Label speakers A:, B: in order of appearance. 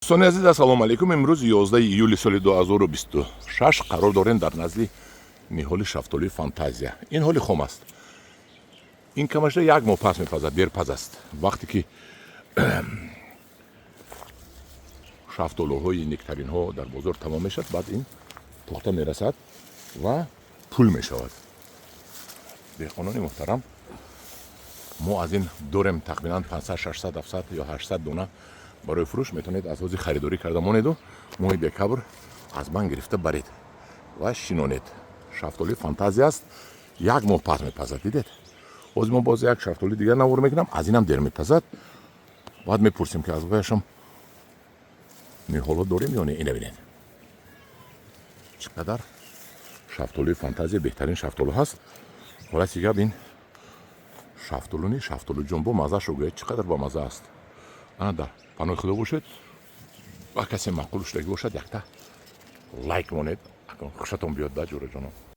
A: Дӯстони азиз, ассалому алайкум. Имрӯз 11 июли соли 2026 қарор дорем дар назди ниҳоли шафтолии «Фантазия». Ин ҳоли хом аст, ин камашда як моҳ пас мепазад, дерпаз аст. Вақте ки шафтолуҳои нектаринҳо дар бозор тамом мешавад, баъд ин пухта мерасад ва пул мешавад. Деҳқонони муҳтарам, мо аз ин дорем тақрибан 500, 600, 700 ё 800 дона барои фурӯш. Метавонед аз ҳозир харидорӣ карда монеду моҳи декабр аз ман гирифта баред ва шинонед. Шафтоли «Фантазия» аст, як моҳ пас мепазад. Дидед, ҳозир мо боз як шафтоли дигар навор мекунам, аз инам дер мепазад. Баъд мепурсем, ки аз ваяшам ниҳоло дорем ё не. Ина бинед, чӣ қадар шафтолуи «Фантазия» беҳтарин шафтолу ҳаст. Ҳолати гап, ин шафтолуни шафтолу ҷумбо маззаашро гӯяд, чӣ қадар бамазза аст. Ана, дар паноҳи Худо бошед ва касе маъқул шудагӣ бошад, якта лайк монед, хушатон биёд да, ҷӯраҷоно.